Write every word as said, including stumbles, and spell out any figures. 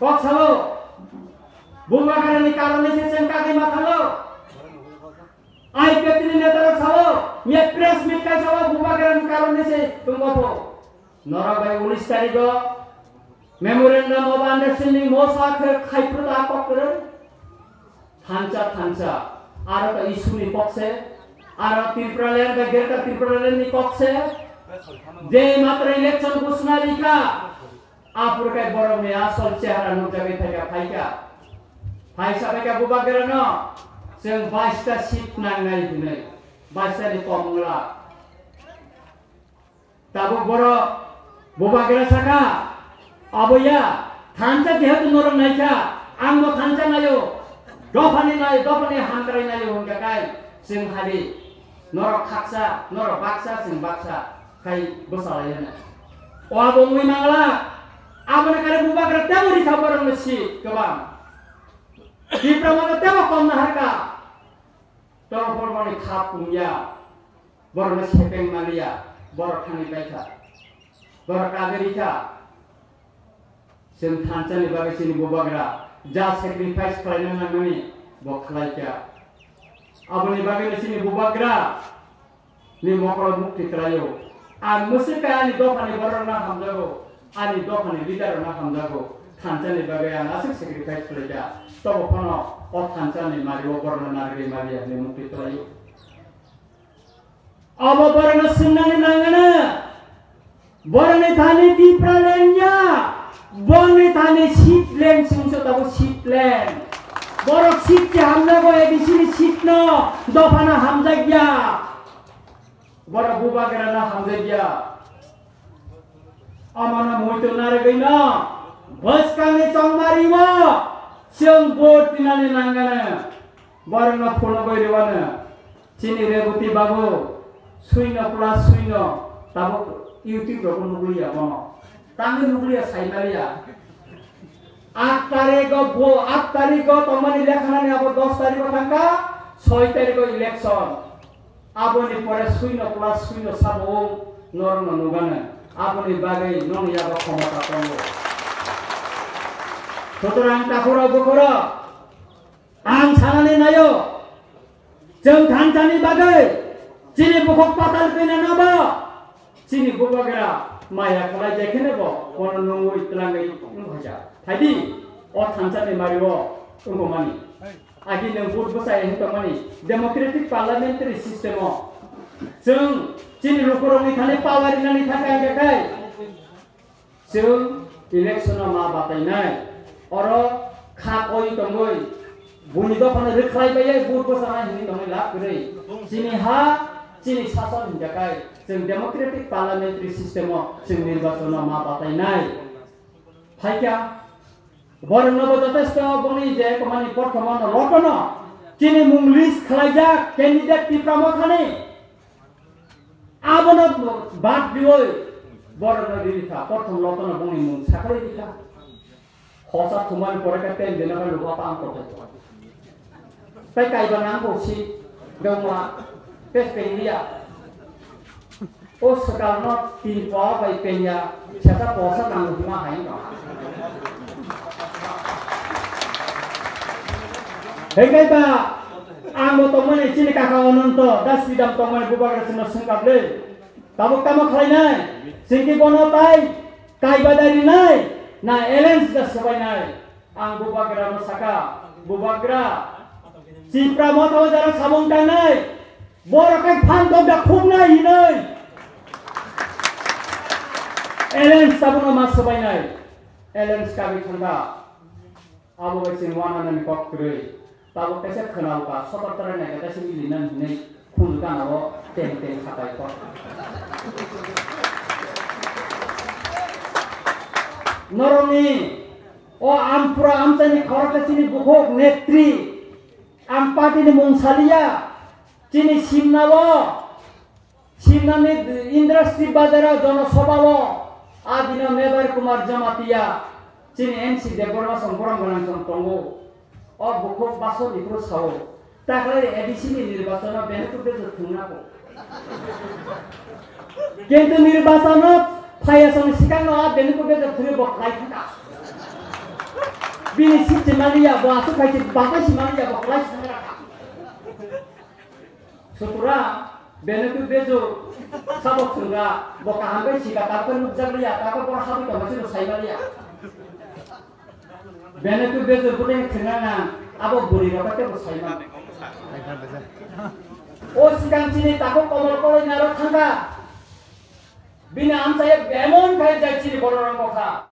Kok sao, Bubagrani karone se chwng kagwi ma thango. I P F T ni neta rok sao, miya press meet kai sao, Bubagrani karone se tungma pho. Norok bai unis tarikh o memorandum of understanding mosa khe khai phuru ta kok kwrwng. Thansa, thansa, aro to issue ni kok se, aro Tipraland bai Greater Tipraland ni kok se, je matra election ghosna rikha, apor kai borok ni asol chehara nukjagwi phaikha, phaikha. Phaisa phaikha Bubagra no, chwng baista seat nangnai hinwi, baista ni kom wngla. Tabuk borok Bubagra saka, abo ya, thansa jehetu norok naikha, ang bo thansa naio, dophani naio, dophani hamkrai naio hwnkha kai, chwng hali, norok khaksa, norok baksa, chwng baksa, khai bwsalaio hwnwi. O abo wngwi mangla, aboni kare Bubagra tebo rikha borokno si kwbang. Tipra motha tebo kom naharkha. Tongphor boni khap pungya, borokno sepeng maliya, borok thangwi paikha, borok kagwi rikha. Chwng thansa ni bagwi chini Bubagra ja sacrifice khlaina nangmani bo khlaikha. Aboni bagwino chini Bubagra ni mokolo mukti kwlaio. Ang mwswk khe ani dophani borokno hamjago, ani dophani leader rokno hamjago. Thansa ni bagwi ang aswk sacrifice khlaikha. Tobo phano o thansa ni mario borokno narwgwi maliya hinwi mukti kwlaio. Obo borokno swngnani nangano. Borokni thani Tipraland ya. Borokni thani seat land singso tabuk seat land. Borok seat se hamjago, A D C ni seat no dophano hamjakya. Borok Bubagrano hamjakya. Amano muitu narwgwino bwskangni chongmario chwng vote dinani nangano. Borokno phunugwi rwano. Chini Reboti babu suino plus suino tabuk YouTube rogo nugliya bono. Tangwi nugliya saimaliya. Aat tarikh o bo, aat tarikh o tongmani lekhanani abo dos tarikh o thangkha, soi tarikh o election. Aboni pore suino plus suino sabo norokno nugano. Aboni bagwi nong yago khomota tongo. Sutorang takhorok bukhorok, ang sanani naio, chwng thansa ni bagwi chini bukhuk patal twina nobo, chini Bubagra maya khlai jai kheno bo bono nungwi twlangwi wngkha. Phaidi, o thansa ni mario wngmani. Agi nwng vote bwsai hin tongmani democratic parliamentary system o chwng chini lukurokni thani power rinani thangkha hingkha khe chwng election o ma batainai. Oro kha koi tongwi buini dophano rwkhlai baiya vote bwsanai hinwi tongwi lab kwrwi. Chini ha, chini sason hingkha khe chwng democratic parliamentary system o chwng nirbachon o ma batainai. Phaikha, borokno bo jotesto boni je komani porthomo no lotono chini mung list khlaijak candidate Tipra Mothani. Abono bad diwi borokno riri kha, porthom lotono boni mung sakhwlai di kha. Hosa thumani pore khe pen dena khe lupa pang kothai. Tai kaiba nang bo si dongma pes penglia. O swkang no tin po bai pengya sesa posa nang hima hai no. Hengkai ba ang bo tongmani chini kaka Ononto das sidam tongmani Bubagra sino sungkap le. Tabuk tamo khlainai singki bono tai kaiba dari nai na alliance da sebai nai. Ang Bubagra no saka, Bubagra, Tipra Motha o jara samung tangnai, borok kai phan dok da khum nai hinoi. Alliance tabuk no ma sobai nai, alliance kabi thangba, abo bai chwng wana nani kok kwrwi, tabuk kaisa khwnal ba, sotor tarai nai kaisa ili nani hinoi. Khunju gana o teng teng sapai kok. Norokni o ampura amchaini khoroksa chini bukhuk netri, ang party ni mung saliya, chini simna o, simna ni industry bazar o jono soba o, a dino Mebar Kumar Jamatia, chini M C Debbarma song borom gwnang song tongo. O bukhuk baso ni phuru sao, takhlai A D C ni nirbachon o beni kuk bejak thwngna ko. Kintu nirbachon o phaiya song sikang no a beni kuk bejak thwngwi bo khlai thangka. Bini sip se maliya, bo aswk khai se bakai se maliya, bo kwlai se thangwi rwkha. Sutura, beno khe bejo, sabo thwngkha, bo kaham khe sika, tabukhe nukjak liya, tabukhe bono sabwi tongma se bo sai maliya. Beno khe bejo bwtwi thwngna nang, abo bwrwi rok khe bo sai maliya. O sikang chini takhuk komol koloi narwk thangkha. Bini amchai emon khai jai chini borok rok bokha.